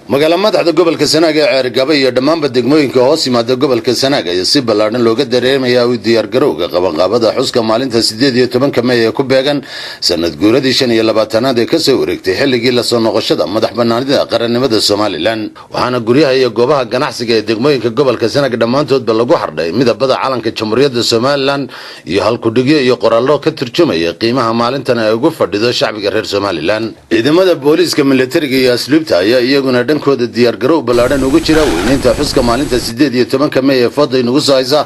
Magaala madaxda gobolka Sanaag ee Ceerigaabo iyo dhammaanba degmooyinka hoos yimaada gobolka Sanaag ayaa si ballaadhan looga dareemayaa u diyaargarowga qabanqaabada xuska maalinta 18-ka Mey ee ku beegan sanad guuradii 25aad ee kasoo wareegtay xilligii lasoo noqoshada madax banaanida qarannimada Somaliland. Waxaana guryaha iyo goobaha ganacsiga ee degmooyinka gobolka Sanaag dhammaantoodba lagu xardhay midabada calanka Jamhuuriyadda Somaliland iyo halkudhigyo iyo qoraallo ka turjumaya qiimaha maalintan ay ugu fadhido shacbiga reer Somaliland. Ciidamada booliiska, militariga iyo asluubta ayaa iyaguna dhankooda diyaargarow ballaadhan ugu jira weynaynta xuska maalinta 18-ka Mey ee fooda inagu soo haysa.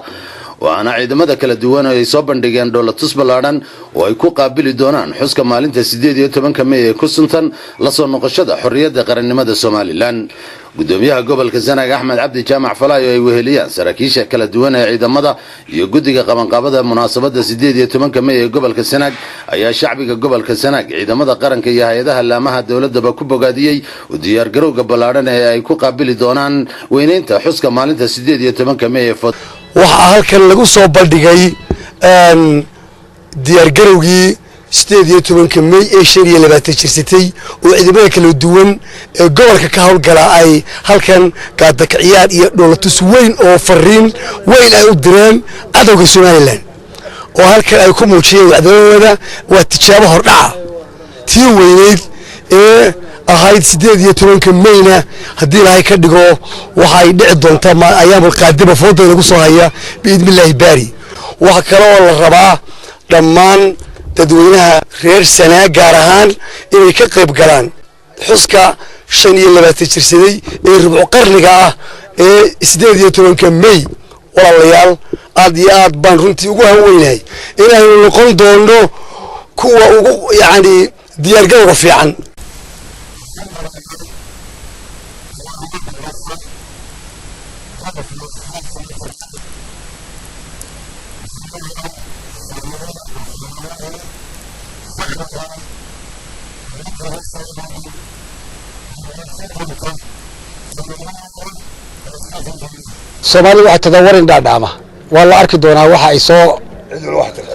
Waxaana ciidamada kala duwan ay soo bandhigeen dhoolatus ballaadhan oo ay ku qaabili doonaan xuska maalinta 18-ka Mey ee ku suntan lasoo noqoshada xorriyadda qarannimada Somaliland. Gudoomiyaha gobolka Sanaag, Axmed Cabdi Jaamac Falaay, oo ay weheliyaan saraakiisha kala duwan ee ciidamada iyo guddiga qabanqaabada munaasabadda 18-ka Mey ee gobolka Sanaag, ayaa shacbiga gobolka Sanaag, ciidamada qaranka iyo hay-adaha laamaha dowladaba ku bogaadiyey u diyaargarowga ballaadhan ee ay ku qaabili doonaan weynaynta xuska maalinta 18-ka Mey ee. Waxaa halkan lagu soo bandhigay diyaargarowgii 18-ka Mey ee 25 jirsatay, oo ciidamada kala duwan ee gobolka ka howlgala ay halkan gaadakiciyaan iyo dhoolatus weyn oo fariin weyn ay u direen cadowga Somaliland, oo halkan ay ku muujiyeen wacdadooda. Waa tijaabo hordhaca tii weyneyd ee ahayd 18-ka Meyna. Haddii Ilaahay ka dhigo, waxay dhici doontaa ayaamul qaadima fooda lagu soo haya, biidni Illaahi baari. Waxa kale oo la rabaa dhammaan dadweynaha reer Sanaa, gaar ahaan, inay ka qayb galaan xuska 25 jirsaday ee rubcu qarniga ah ee 18-ka Mey. Walaalayaal, aad iyo aad baan runtii ugu hanweynahay inaynu noqon doono kuwa ugu yacni diyaargarowga fiican. Soomaalida waxay tadaa warin dhaadhaama. Waa la arki doonaa waxa ay soo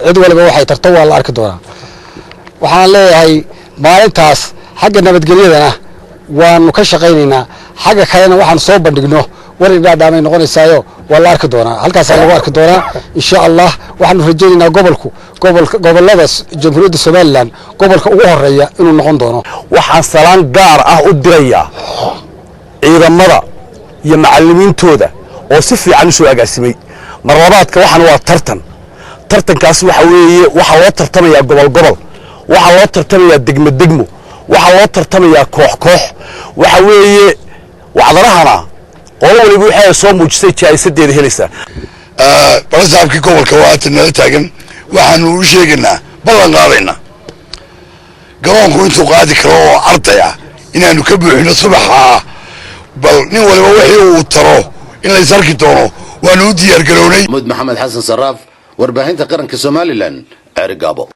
cid waliba waxay tarto, waa la arki doonaa. Waxaan leeyahay, maalintaas xagga nabadgelyadana waanu ka shaqaynaynaa, xagga kalena waxaan soo bandhigno warin dhaadhaamay noqonaysaayo waa la arki doonaa, halkaasaa lagu arki doonaa, insha Allah. Waxaanu rajaynaynaa gobolku gobolka gobolada Jamhuuriyadda Somaliland gobolka ugu horeeya inuu noqon doono. Waxaan salaan gaar ah u dirayaa ciidamada iyo macallimiintooda oo si fiican u soo agaasimay. Mar labaadka, waxaan waa tartan. Tartankaas waxa weeye, waxaa loo tartamayaa gobol gobol, waxaa loo tartamayaa degmo degmo, waxaa loo tartamayaa koox koox. Waxa weeye wacdarahana qolo waliba waxay soo muujisay jaa'isadeeda helaysaa. Balasaabkii gobolka waa haatan nala taagan. Waxaanu u sheegaynaa, ballan qaadaynaa, garoonku intuu qaadi karo oo arday ah inaanu ka buuxino subaxaa. Bal nin waliba wixii uu taro in lays arki doono, waanu u diyaargarownay. Maxamuud Maxamed Xasan Saraaf, warbaahinta qaranka Somaliland, Ceerigaabo.